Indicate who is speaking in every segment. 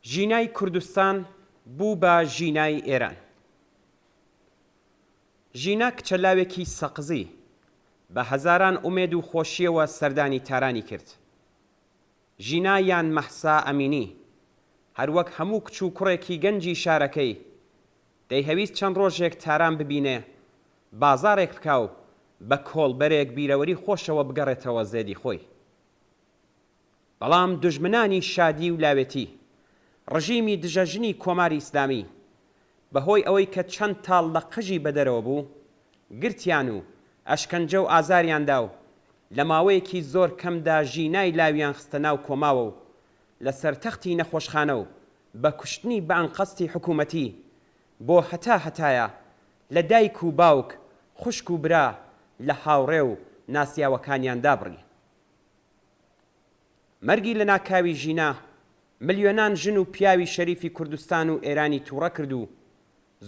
Speaker 1: ژینای کوردستان بوو بە ژینای ئێران. ژینا کچە لاوێکی سەقزی، بە هەزاران ئومێد و خۆشییەوە سەردانی تارانی کرد. ژینا یان مەهسا ئەمینی، هەروەک هەموو کچ و کوڕێکی گەنجی شارەکەی، دەیهەویست چەند ڕۆژێک تاران ببینێ، بازاڕێک بکا و بە کۆڵبەرێک بیرەوەری خۆشەوە بگەڕێتەوە زێدی خۆی. بەڵام دوژمنانی شادی و لاوێتی، ڕژیمی دژە ژنی کۆماری ئیسلامی، بە هۆی ئەوەی کە چەند تاڵ لە قژی بەدەرەوە بوو، گرتیان و ئەشکەنجە و ئازاریان دا و لە ماوەیەکی زۆر کەمدا ژینای لاویان خستە ناو کۆماوە و لە سەر تەختی نەخۆشخانە و بە کوشتنی بە ئەنقەستی حکوومەتی بۆ هەتا هەتایە لە دایک و باوک، خوشک و برا، لە هاوڕێ و ناسیاوەکانیان دابڕی. مەرگی لەناکاوی ژینا، ملیۆنان ژن و پیاوی شەریفی کوردستان و ئێرانی تووڕە کرد و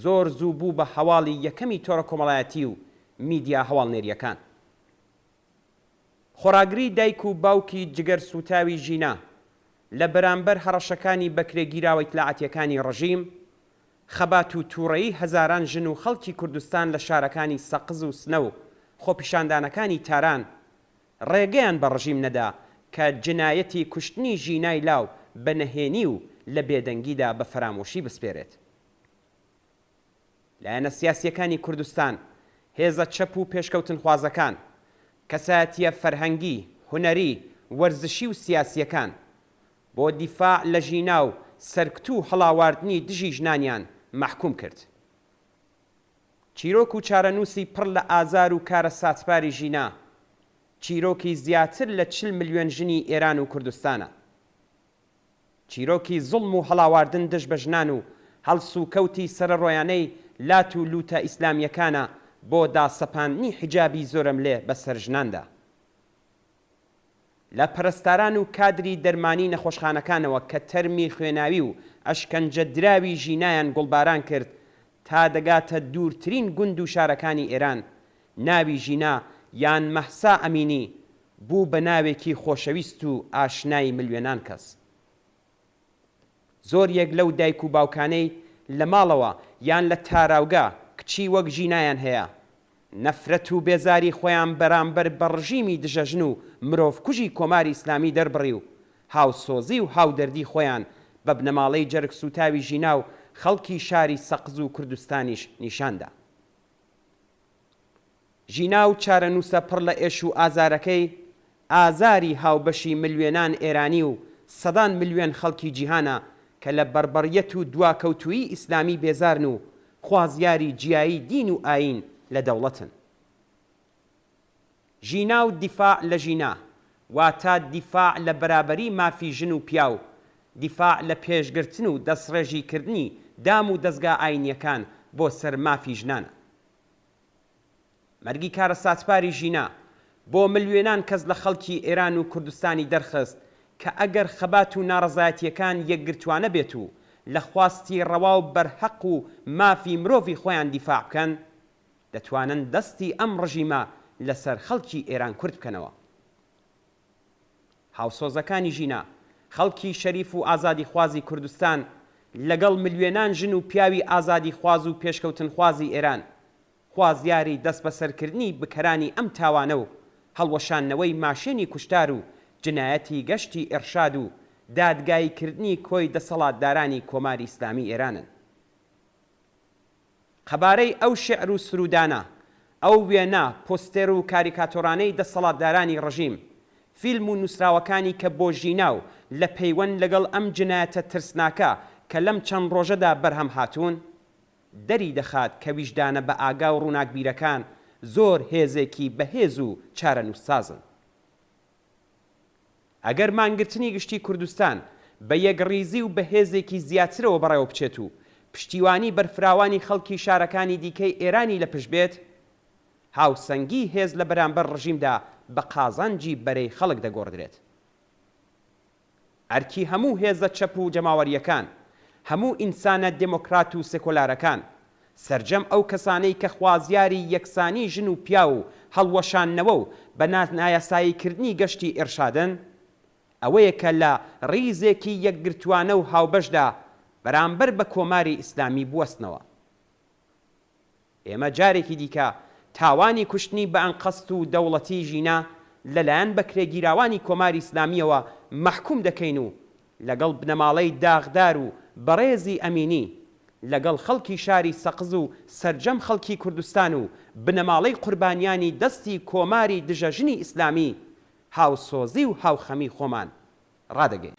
Speaker 1: زۆر زوو بوو بە هەواڵی یەکەمی تۆڕە کۆمەڵایەتی و میدیا هەواڵنێرییەکان. خۆڕاگری دایک و باوکی جگەر سووتاوی ژینا، لە بەرامبەر هەڕەشەکانی بەکرێگیراوە ئیتلاعاتییەکانی ڕژیم، خەبات و تووڕەیی هەزاران ژن و خەڵکی کوردستان لە شارەکانی سەقز و سنە و خۆپیشاندانەکانی تاران، ڕێگەیان بە ڕژیم نەدا کە جنایەتی کوشتنی ژینای لاو بە نەهێنی و لە بێدەنگیدا بە فەرامۆشی بسپێرێت. لایەنە سیاسییەکانی کوردستان، هێزە چەپ و پێشکەوتنخوازەکان، کەسایەتییە فەرهەنگی، هونەری، وەرزشی و سیاسییەکان، بۆ دیفاع لە ژینا و سەرکوت و هەڵاواردنی دژی ژنانیان مەحکووم کرد. چیرۆک و چارەنووسی پڕ لە ئازار و کارەساتباری ژینا، چیرۆکی زیاتر لە 40 ملیۆن ژنی ئێران و کوردستانە. چیرۆکی زوڵم و هەڵاواردن دژ بە ژنان و هەڵسوکەوتی سەرەڕۆیانەی لات و لووتە ئیسلامییەکانە بۆ داسەپاندنی حیجابی زۆرەملێ بەسەر ژناندا. لە پەرستاران و کادری دەرمانی نەخۆشخانەکانەوە کە تەرمی خوێناوی و ئەشکەنجە دراوی ژینایان گوڵباران کرد تا دەگاتە دوورترین گوند و شارەکانی ئێران، ناوی ژینا یان مەهسا ئەمینی بوو بە ناوێکی خۆشەویست و ئاشنای ملیۆنان کەس. زۆر یەک لەو دایک و باوکانەی لە ماڵەوە یان لە تاراوگە کچی وەک ژینایان هەیە، نەفرەت و بێزاری خۆیان بەرامبەر بە ڕژیمی دژەژن و مرۆڤکوژی کۆماری ئیسلامی دەربڕی و هاوسۆزی و هاودەردی خۆیان بە بنەماڵەی جەرگسووتاوی ژینا و خەڵکی شاری سەقز و کوردستانیش نیشان دا. ژینا و چارەنووسە پڕ لە ئێش و ئازارەکەی، ئازاری هاوبەشی ملیۆنان ئێرانی و سەدان ملیۆن خەڵکی جیهانە کە لە بەڕبەڕیەت و دواکەوتوویی ئیسلامی بێزارن و خوازیاری جیایی دین و ئایین لە دەوڵەتن. ژینا و دیفاع لە ژینا، واتە دیفاع لە بەرابەری مافی ژن و پیاو، دیفاع لە پێشگرتن و دەستڕێژی کردنی دام و دەزگا ئایینیەکان بۆ سەر مافی ژنانە. مەرگی کارەساتباری ژینا، بۆ ملیۆنان کەس لە خەڵکی ئێران و کوردستانی دەرخست کە ئەگەر خەبات و ناڕەزایەتییەکان یەکگرتووانە بێت و لە خواستی ڕەوا و بەرهەق و مافی مرۆڤی خۆیان دیفاع بکەن، دەتوانن دەستی ئەم ڕژیمە لەسەر خەڵکی ئێران کورت بکەنەوە. هاوسۆزەکانی ژینا، خەڵکی شەریف و ئازادیخوازی کوردستان لەگەڵ ملیۆنان ژن و پیاوی ئازادیخواز و پێشکەوتنخوازی ئێران، خوازیاری دەستبەسەرکردنی بکەرانی ئەم تاوانە و هەڵوەشاندنەوەی ماشێنی کوشتار و جنایەتی گەشتی ئیڕشاد و دادگاییکردنی کۆی دەسەڵاتدارانی کۆماری ئیسلامی ئێرانن. قەبارەی ئەو شیعر و سروودانە، ئەو وێنە، پۆستێر و کاریکاتۆرانەی دەسەڵاتدارانی ڕژیم، فیلم و نووسراوەکانی کە بۆ ژینا و لە پەیوەند لەگەڵ ئەم جنایەتە ترسناکە کە لەم چەند ڕۆژەدا بەرهەم هاتوون، دەری دەخات کە ویژدانە بەئاگا و ڕووناکبیرەکان زۆر هێزێکی بەهێز و چارەنووسسازن. ئەگەر مانگرتنی گشتی کوردستان بە یەکڕیزی و بە هێزێکی زیاترەوە بەڕێوە بچێت و پشتیوانی بەرفراوانی خەڵکی شارەکانی دیکەی ئێرانی لە پشت بێت، هاوسەنگی هێز لە بەرامبەر ڕژیمدا بە قازانجی بەرەی خەڵک دەگۆڕدرێت. ئەرکی هەموو هێزە چەپ و جەماوەرییەکان، هەموو ئینسانە دێمۆکرات و سێکۆلارەکان، سەرجەم ئەو کەسانەی کە خوازیاری یەکسانی ژن و پیاو و هەڵوەشاندنەوە و بە نایاساییکردنی گەشتی ئیڕشادن، ئەوەیە کە لە ڕیزێکی یەکگرتووانە و هاوبەشدا بەرامبەر بە کۆماری ئیسلامی بوەستنەوە. ئێمە جارێکی دیکە تاوانی کوشتنی بەئەنقەست و دەوڵەتیی ژینا لەلایەن بەکرێگیراوانی کۆماری ئیسلامییەوە مەحکووم دەکەین و لەگەڵ بنەماڵەی داغدار و بەڕێزی ئەمینی لەگەڵ خەڵکی شاری سەقز و سەرجەم خەڵکی کوردستان و بنەماڵەی قوربانیانی دەستی کۆماری دژە ژنی ئیسلامی هاوسۆزی و هاوخەمی خۆمان ڕادەگەیەنین.